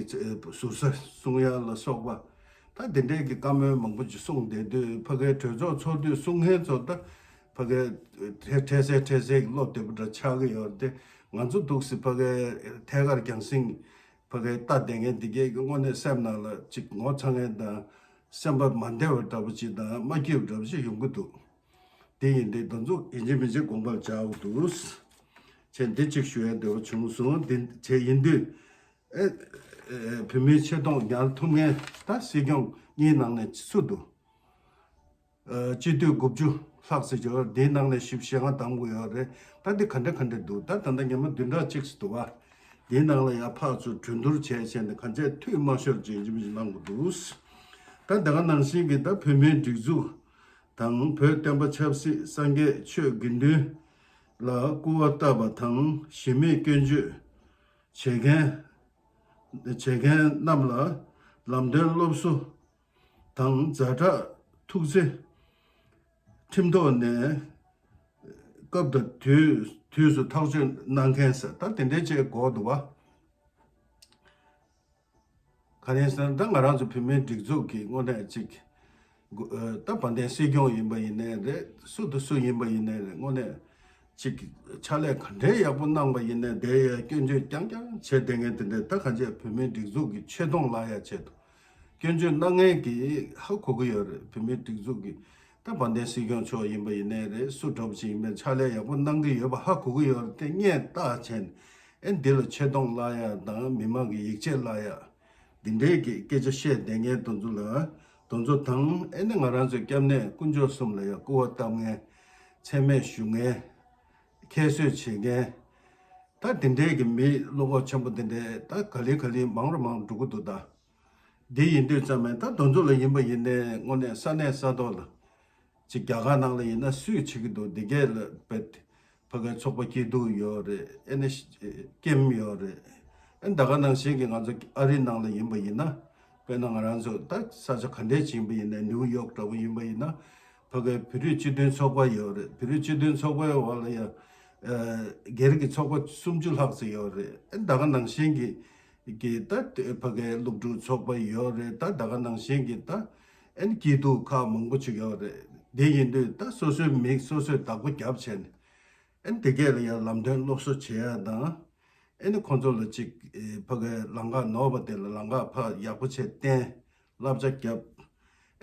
ཟུར་ཟ་གསུང་ཡ་ལ་སོགས་པ། ད་དེ་འདྲས་ཀྱི་བཀའ་མོལ་མང་པོ་ཅིག་གསུངས་བསྡད་དུས། ཕ་གའི་གྲོས་ཚོགས་ཚོགས་དུས་གསུང་མཁན་ཚོ་ད་ཕ་གའི་འཕྲལ་སེལ་འཕྲལ་སེལ་གྱི་བློ་བདེ་པོ་འདྲ་ཆགས་ཀྱི་ཡོད་རེད་དེ། ང་ཚོ་འདུག་སེ་ཕ་གའི་ཐད་ཀར་རྒྱང་སྲིང་ཕ་གའི་ལྟ་བསྡད་མཁན་འདི་གས་ཀྱི་དངོས་གནས་སེམས་ནང་ལ་ཅིག་ངོ་ཚ་མཁན་དང་། སེམས་པ་མ་བདེ་བ་འདྲ་པོ་ཅིག་དང་མ་སྐྱིད་པ་འདྲ་པོ་ཅིག་ཡོང་གི་འདུག་དེ་ཡིན་དུས་དེ་ཚོ་ཡིན་གཅིག་མིན་གཅིག་དགོངས་པར་འཇགས་དགོས་འདུག་བྱས། འདི་གཅིག་ཞུ་ཡ་འདོད་པ་བྱུང་སོང་། འདི་བྱས་ཡིན་དུས། ཨེ་ཨེ་བོད་མིའི་ཆེ་མཐོང་ཉར་ཐུབ་མཁན་ད་སྲིད་སྐྱོང་གཉིས་ནང་ནས་སུ་འདུག་ཨ་སྤྱི་འཐུས་དགུ་བཅུ་ལྷག་ཙམ་ཡོད་རེད། དེའི་ནང་ནས་བཞི་བཅུ་ཞེ་ལྔ་བདམས་དགོས་ཡོད་རེད། ད་འདི་ག་འདྲ་ག་འདྲ་འདུག་ད་ད་ལྟ་ཉི་མ་བདུན་ཕྲག་གཅིག་ཙམ་འདུག་བ། དེའི་ནང་ལ་ཡར་ཕར་ཚུར་གྲོས་བསྡུར་བྱས་བྱས་ནས་གང་ཆེ་འཐུས་མ་ཤོར་ཅིག་ཡིན་གཅིག་མིན་གཅིག་གནང་དགོས་འདུག་ད་ད་ག་ནང་བཞིན་གྱི་ད་བོད་མིའི་སྒྲིག་འཛུགས་དང་། བོད་བསྟན་པ་ཆབ་སྲིད་སངས་རྒྱས་ཆོས་དགེ་འདུན་ལ་སྐུར་བ་བཏབ་པ་དང་། གཞི་མེད་སྐྱོན་བརྗོད་བྱེད་མཁན་བྱེད་མཁན་རྣམས་ལ་ལམ་སྟོན་སློབ་གསོ་དང་ཛ་དྲག་ཐུགས་བརྩེ་ཁྲིམས་ཐོག་ནས་སྐབས་དང་དུས་དུས་སུ་ཐག་གཅོད་གནང་མཁན་ཟེར། ད་དེ་འདྲའི་ཅིག་དགོས་འདུག་བ། ག་རེ་ཟེར་ན་ད་ང་རང་ཚོ་བོད་མིའི་སྒྲིག་འཛུགས་ཀྱི་དངོས་གནས་ཅིག་ད་བ་དན་སྲིད་སྐྱོང་ཡིན་པ་ཡིན་ནའི་རེད། སུ་དང་སུ་ཡིན་པ་ཡིན་ནའི་རེད། དངོས་གནས་ཅིག་ཕྱག་ལས་ག་འདྲའི་ཡག་པོ་གནང་པ་ཡིན་ནའི་དེ་ཡ་སྐྱོན་བརྗོད་རྐྱང་རྐྱང་བྱས་བསྡད་མཁན་དེ་འདྲས། ད་གང་ཅི་བོད་མིའི་སྒྲིག་འཛུགས་ཀྱི་ཆེ་མཐོང་བརླག་ཡ་ཆེད་དུ་སྐྱོན་བརྗོད་གནང་མཁན་གྱིས་ཧ་གོ་གི་ཡོད་རེད། བོད་མིའི་སྒྲིག་འཛུགས་ཀྱི་ད་བ་དན་སྲིད་སྐྱོང་མཆོག་ཡིན་པ་ཡིན་ནའི་རེད། སུ་འདྲ་པོ་ཅིག་ཡིན་པའི་ཕྱག་ལས་ཡག་པོ་གནང་གི་ཡོད་པ་ཧ་གོ་གི་ཡོད་རེད། དེ་སྔོན་བརྟག་བྱས་ནས་ཨེ་འདི་ལ་ཆེ་མཐོང་བརླག་ཡ་དང་མི་མང་གི་ཡིད་ཆེས་བརླག་ཡ། འདི་འདྲའི་གི་སྐད་ཆ་བཤད་བསྡད་མཁན་དེ་ཚོ་ལ་དེ་ཚོ་དང་། ཨེ་ནི་ང་རང་ཚོའི་སྐྱབས་གནས་དཀོན་མཆོག་གསུམ་ལ་ཡང་སྐུར་བ་བཏབ་མཁན། མཚན་སྨད་ཞུ་མཁན། ཁྱད་གསོད་བྱེད་མཁན། ད་འདི་འདྲའི་གི་མི་བློ་ཁོག་ཆེན་པོ་འདི་འདྲའི་ད་ག་ལེ་ག་ལེ་མང་རུ་མང་རུ་འགྲོ་གི་འདུག་ད་འདི་ཡིན་དུས་ཙམ་པས་ད་དེ་ཚོ་ལ་ཡིན་པ་ཡིན་ནའི་དངོས་གནས་ས་གནས་ས་ཐོག་ལ་ཅིག་རྒྱ་གར་ནང་ལ་ཡིན་ན་སུས་བྱེད་ཀྱི་འདུག་འདི་གས་ལ་བེད། ཕ་གའི་ཚོགས་པ་སྐྱིད་སྡུག་ཡོད་རེད། ཨེ་ནི་ཀེམ་ཡོད་རེད། ཨེ་ད་ག་ནང་བཞིན་གྱི་ང་ཚོ་ཨ་རི་ནང་ལ་ཡིན་པ་ཡིན་ན། དཔེར་ན་ང་རང་ཚོ་ད་ས་ཆ་ག་འདྲས་ཅིག་ཡིན་པ་ཡིན་ན། ནིའུ་ཡོག་འདྲ་པོ་ཡིན་པ་ཡིན་ན། ཕ་གའི་བོད་རིགས་སྤྱི་མཐུན་ཚོགས་པ་ཡོད་རེད། བོད་རིགས་སྤྱི་མཐུན་ཚོགས་པའི་འོག་ལ་ཡང་སྒེར་གྱི་ཚོགས་པ་སུམ་ཅུ་ལྷག་ཙམ་ཡོད་རེད། ཨེ་ད་ག་ནང་བཞིན་གྱི་གི་ད་ཕ་གའི་སློབ་ཕྲུག་ཚོགས་པ་ཡོད་རེད། ད་ད་ག་ནང་བཞིན་གྱི་ད་ཨེ་ནི་སྐྱིད་སྡུག་ཁག་མང་པོ་ཅིག་ཡོད་རེད། དེ་ཡིན་དུས་ད་སོ་སོའི་མིག་སོ་སོས་བདག་པོ་བརྒྱབ་བྱས་ནས། ཨེ་ནི་དེ་གས་ལ་ཡང་ལམ་སྟོན་སློབ་གསོ་བྱེད་ཡ་དང་། ཨེ་ནི་ཁོང་ཚོ་ལ་ཅིག་ཨེ་ཕ་གའི་ལམ་ཁ་ནོར་བ་དེ་ལ་ལམ་ཁ་ཕར་ཡག་པོ་བྱས་བསྟན། བསླབ་བྱ་བརྒྱབ།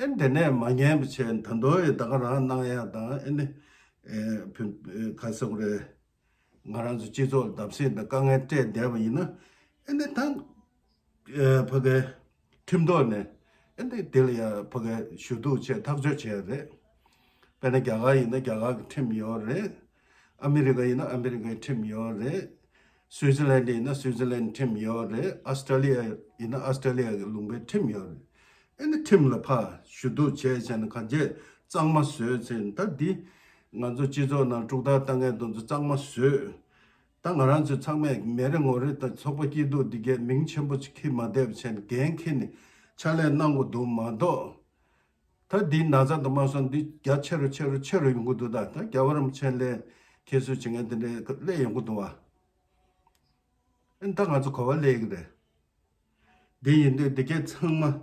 ཨེ་ནི་དེ་ནས་མ་ཉན་པ་བྱས་ད་དུང་ཡང་ད་ག་རང་གནང་ཡ་དང་། ཨེ་ནི་ཨེ་བུ་ཨེ་ག་ཟེར་དགོས་རེད། ང་རང་ཚོ་སྤྱི་ཚོགས་ལ་བརྡབ་གསིག་དང་དཀའ་ངལ་སྤྲད་བསྡད་པ་ཡིན་ན། ཨེ་ནི་ད་ཨེ་ཕ་གའི་ཁྲིམས་ཐོག་ནས་ཨེ་ནི་དེ་ལ་ཡང་ཕ་གའི་ཞུ་གཏུག་བྱས་ཐག་གཅོད་བྱས་རེད། དཔེར་ན་རྒྱ་གར་ཡིན་ན་རྒྱ་གར་གྱི་ཁྲིམས་ཡོད་རེད། ཨ་མི་རི་ཀ་ཡིན་ན་ཨ་མི་རི་ཀའི་ཁྲིམས་ཡོད་རེད། སུའི་ཙི་ལན་ཡིན་ན་སུའི་ཙི་ལན་ཁྲིམས་ཡོད་རེད། ཨ་སི་ཏྲ་ལི་ཡ་ཡིན་ན་ཨ་སི་ཏྲ་ལི་ཡ་གི་ལུང་པའི་ཁྲིམས་ཡོད་རེད། ཨེ་ནི་ཁྲིམས་ལ་ཕར་ཞུ་གཏུག་བྱས་བྱས་ནས་གང་བྱས་གཙང་མ་བཟོས་ཚེ། ད་འདི་ང་ཚོ་སྤྱི་ཚོགས་ནང་དཀྲུག་ཐག་བཏང་མཁན་དེ་ཚོ་གཙང་མ་བཟོས། ད་ང་རང་ཚོ་ཚང་མས་མི་རེ་ངོ་རེ་དང་ཚོགས་པ་སྐྱིད་སྡུག་འདི་གས་མིང་ཆེན་པོ་ཅིག་ཁྱེར་མ་བསྡད་པ་བྱས་ནས་འགན་འཁྱེར་ནས་ཕྱག་ལས་གནང་དགོས་འདུག་མ་གཏོགས། ད་འདི་ན་ཚ་དང་མ་སོང་འདི་རྒྱ་ཆེ་རུ་ཆེ་རུ་ཆེ་རུ་ཡོང་གི་འདུག་ད་ད་རྒྱལ་བ་རིན་པོ་ཆེ་ལ་ཁྱེད་ཚོས་བྱེད་མཁན་དེ་འདྲའི་སླེབས་ཡོང་གི་འདུག་བ། ཨེ་ད་ང་ཚོ་ག་པར་སླེབས་ཀྱི་རེད། འདི་ཡིན་དུས་འདི་གས་ཚང་མ་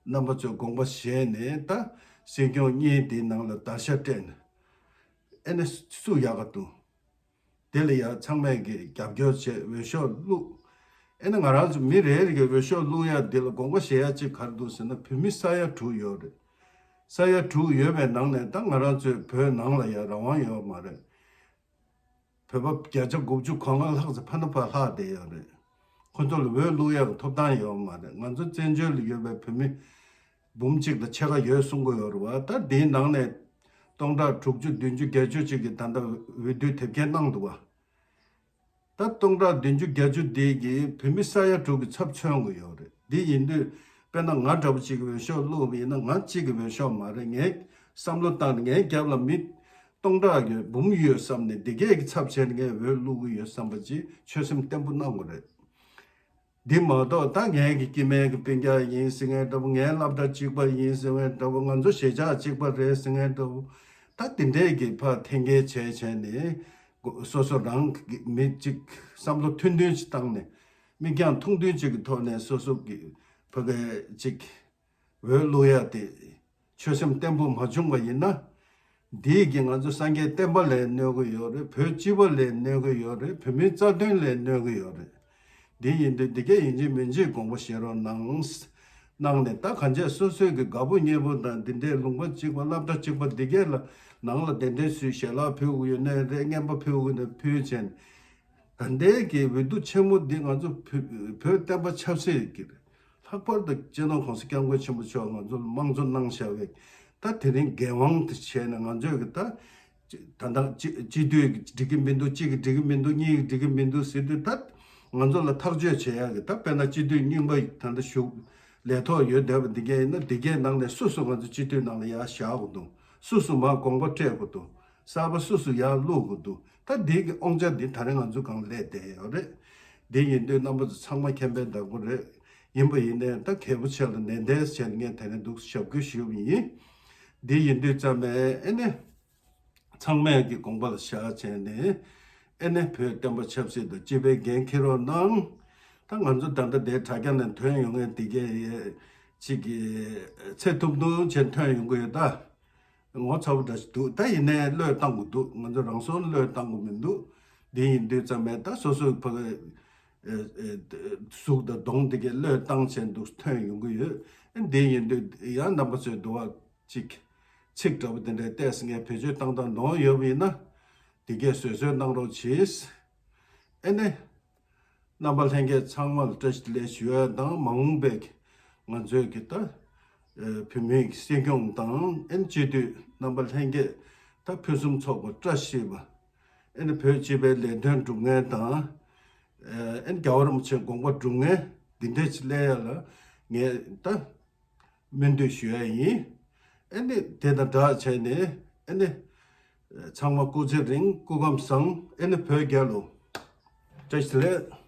རྣམ་པ་ཚོས་དགོངས་པ་བཞེས་ནས་ད་སྲིད་སྐྱོང་གཉིས་དེའི་ནང་ལ་བརྡར་ཤ་སྤྲད་ནས། ཨེ་ནས་སུ་ཡག་ག་འདུག་དེ་ལ་ཡང་ཚང་མས་ཀྱི་རྒྱབ་སྐྱོར་བྱས་འོས་ཤོག་བླུགས། ཨེ་ན་ང་རང་ཚོ་མི་རེ་རེ་གི་འོས་ཤོག་བླུགས་ཡ་འདི་ལ་དགོངས་པ་བཞེས་ཡ་གཅིག་ག་རེ་འདུག་ཟེར་ན། བོད་མི་ས་ཡ་དྲུག་ཡོད་རེད། ས་ཡ་དྲུག་ཡོད་པའི་ནང་ནས་ད་ང་རང་ཚོའི་བོད་ནང་ལ་ཡ་རང་དབང་ཡོད་མ་རེད། བོད་པ་བརྒྱ་ཆ་དགུ་བཅུ་གོ་ལྔ་ལྷག་ཙམ་ཕ་ན་ཕ་ལྷག་བསྡད་ཡོད་རེད། ཁོ་ཚོ་ལ་འོས་བླུགས་ཡ་གི་ཐོབ་ཐང་ཡོད་མ་རེད། ང་ཚོ་བཙན་བྱོལ་ལ་ཡོད་པའི་བོད་མི་འབུམ་གཅིག་དང་ཕྱེད་ཀ་ཡོད་གསུང་གི་ཡོད་རེད་བ། ད་འདིའི་ནང་ནས་སྟོང་ཕྲག་དྲུག་ཅུ་བདུན་ཅུ་བརྒྱད་ཅུ་ཅིག་གིས་ད་ལྟ་འོས་བསྡུ་དེབ་སྐྱེལ་གནང་འདུག་བ། ད་སྟོང་ཕྲག་བདུན་ཅུ་བརྒྱད་ཅུ་འདི་གིས་བོད་མི་ས་ཡ་དྲུག་གི་ཚབ་མཚོན་གྱི་ཡོད་རེད། འདི་ཡིན་དུས་དཔེར་ན་ང་འདྲ་པོ་གཅིག་གིས་འོས་ཤོག་བླུགས་པ་ཡིན་ན། ང་གཅིག་གིས་འོས་ཤོག་མ་རེད། ངའི་བསམ་བློ་བཏང་ནས་ངའི་རྒྱབ་ལ་མི་སྟོང་ཕྲག་ཡོད་འབུམ་ཡོད་བསམ་ནས་འདི་གས་ཀྱི་ཚབ་བྱས་ནས་ངས་འོས་བླུགས་ཀྱི་ཡོད་བསམ་པ་ཅིག་ཆོད་སེམས་བརྟན་པོ་གནང་དགོས་རེད། འདི་མ་གཏོགས་ད་ངའི་གི་སྐྱེ་དམན་གྱི་སྤུན་ཀྱག་ཡིན་ཟེར་མཁན་འདྲ་པོ། ངའི་སློབ་གྲྭ་གཅིག་པ་ཡིན་ཟེར་མཁན་འདྲ་པོ། ང་ཚོ་གཞིས་ཆགས་གཅིག་པ་རེད་ཟེར་མཁན་འདྲ་པོ། ད་དེ་འདྲས་ཀྱི་ཕར་འཐེན་འཁྱེར་བྱས་བྱས་ནས་སོ་སོ་རང་གི་མི་གཅིག་བསམ་བློ་མཐུན་མཐུན་ཞིག་བཏང་ནས། མིག་རྒྱང་ཐུང་ཐུང་ཅིག་གི་ཐོག་ནས་སོ་སོ་གི་ཕ་གི་ཅིག་འོས་བླུག་ཡ་དེ་ཆོད་སེམས་བརྟན་པོ་མ་བྱུང་བ་ཡིན་ན། འདིས་ཀྱིས་ང་ཚོ་སངས་རྒྱས་བསྟན་པ་ལ་གནོད་ཀྱི་ཡོད་རེད། བོད་སྤྱི་པ་ལ་གནོད་ཀྱི་ཡོད་རེད། བོད་མིའི་རྩ་དོན་ལ་གནོད་ཀྱི་ཡོད་རེད། འདི་ཡིན་དུས་འདི་གས་ཡིན་གཅིག་མིན་གཅིག་དགོངས་པ་བཞེས་རོགས་གནང་། གནང་ནས་ད་གང་བྱས་སོ་སོའི་གི་དགའ་པོ་ཉེ་པོ་དང་འདི་འདྲའི་ལུང་པ་གཅིག་པ་སློབ་གྲྭ་གཅིག་པ་འདི་གས་ལ་ནང་ལ་གདན་འདྲེན་ཞུས། ཞལ་ལག་ཕུལ་དགོས་ཡོད་ན་རེད། རྔན་པ་ཕུལ་དགོས་ན་ཕུལ་བྱས་ནས། ད་ལྟའི་གི་འོས་བསྡུ་ཆེན་མོ་འདི་ང་ཚོ་བོད་བོད་བསྟན་པ་ཆབ་སྲིད་ཀྱི་ལྷག་པར་དུ་སྤྱི་ནོར་༸གོང་ས་༸སྐྱབས་མགོན་ཆེན་པོ་མཆོག་ང་ཚོ་ལ་དམངས་གཙོ་གནང་བཞག་པའི་ད་དེ་རིང་འགན་དབང་དེ་བྱས་ནས་ང་ཚོས་གི་ད་ད་ལྟ་སྤྱི་སྤྱི་འཐུས་ཀྱི་འགྲིག་གི་མི་འདུག་གཅིག་གི་འགྲིག་གི་མི་འདུག་གཉིས་ཀྱི་འགྲིག་གི་མི་འདུག་ཟེར་དུས། ད་ང་ཚོ་ལ་ཐག་གཅོད་བྱེད་ཡག་གི་ད་དཔེར་ན་སྤྱི་འཐུས་རྙིང་པ་ད་ལྟ་བཞུགས་ལས་ཐོག་ཡོད་བསྡད་པ་འདི་གས་ཡིན་ན། འདི་གས་ནང་ནས་སུ་སུ་ང་ཚོ་སྤྱི་འཐུས་ནང་ལ་ཡར་བཞག་དགོས་འདུག་སུ་སུ་མར་དགོངས་པ་སྤྲད་དགོས་འདུག་གསར་པ་སུ་སུ་ཡར་བླུག་དགོས་འདུག་ད་འདི་གི་དབང་ཆ་འདི་ད་རེས་ང་ཚོ་སྒང་སླེབས་བསྡད་ཡོད་རེད། འདི་ཡིན་དུས་རྣམ་པ་ཚོ་ཚང་མ་མཁྱེན་པའི་བདག་པོ་རེད། ཡིན་པ་ཡིན་ནའི་ད་གལ་པོ་ཆེ་ལ་ནན་ཏན་བྱས་ནས་ངས་དེ་རིང་འདུག་ཞབས་སྐུལ་ཞུས་པ་ཡིན། འདི་ཡིན་དུས་ཙམ་པས་ཨེ་ནས། ཚང་མས་ཀྱི་དགོངས་པ་ལ་བཞག་བྱས་ནས། ཨེ་ནས་བོད་བསྟན་པ་ཆབ་སྲིད་དང་སྤྱི་པའི་འགན་འཁྱེར་རོགས་གནང་། ད་ང་ཚོ་ད་ལྟ་དེ་དྲ་རྒྱ་ནས་ཐོན་ཡོང་མཁན་དེ་གས་ཅིག་གི་ཚད་ཐུང་ཐུང་བྱས་ཐོན་ཡོང་གི་ཡོད། ད་ངོ་ཚ་པོ་འདྲ་ཞིག་འདུག་ད་ཡིན་ནའི་བློས་བཏང་དགོས་འདུག་ང་ཚོ་རང་སྲོག་བློས་བཏང་དགོས་མི་འདུག་འདི་ཡིན་དུས་ཙམ་པས་ད་སོ་སོའི་ཕ་གི་གཟུགས་དང་གདོང་དེ་གས་བློས་བཏང་བྱས་འདུག་ཐོན་ཡོང་གི་ཡོད། འདི་ཡིན་དུས་ཡང་རྣམ་པ་ཚོས་འདུག་བ། ཅིག་ཚིག་འདྲ་པོ་དེ་འདྲའི་ཏོག་ཙམ་ངས་བེད་སྤྱོད་བཏང་སྟངས་ནོར་ཡོད་པ་ཡིན་ན། དེ་གས་བཟོད་གསོལ་གནང་རོགས་གྱིས། ཨེ་ནས། རྣམ་པ་ལྷན་རྒྱས་ཚང་མ་ལ་བཀྲ་ཤིས་བདེ་ལེགས་ཞུ་ཡ་དང་། མ་འོངས་པའི་ང་ཚོའི་གི་ད་བོད་མིའི་སྲིད་སྐྱོང་དང་ཨེ་ནས་སྤྱི་འཐུས་རྣམ་པ་ལྷན་རྒྱས་ད་ཕུན་སུམ་ཚོགས་པ་བཀྲ་ཤིས་པ། ཨེ་ནས་བོད་སྤྱི་པའི་ལས་དོན་སྒྲུབ་མཁན་དང་། ཨེ་ནས་རྒྱལ་བ་རིན་པོ་ཆེའི་དགོངས་པ་སྒྲུབ་མཁན་འདི་འདྲས་ཅིག་སླེབས་ཡ་ལ་ངས་ད་སྨོན་འདུན་ཞུ་ཡ་ཡིན། ཨེ་ནས་དེ་དང་སྦྲགས་བྱས་ནས་ཨེ་ནས་ཚང་མ་སྐུ་ཚེ་རིང་སྐུ་ཁམས་བཟང་། ཨེ་ནས་བོད་རྒྱལ་ལོ། བཀྲ་ཤིས་བདེ་ལེགས།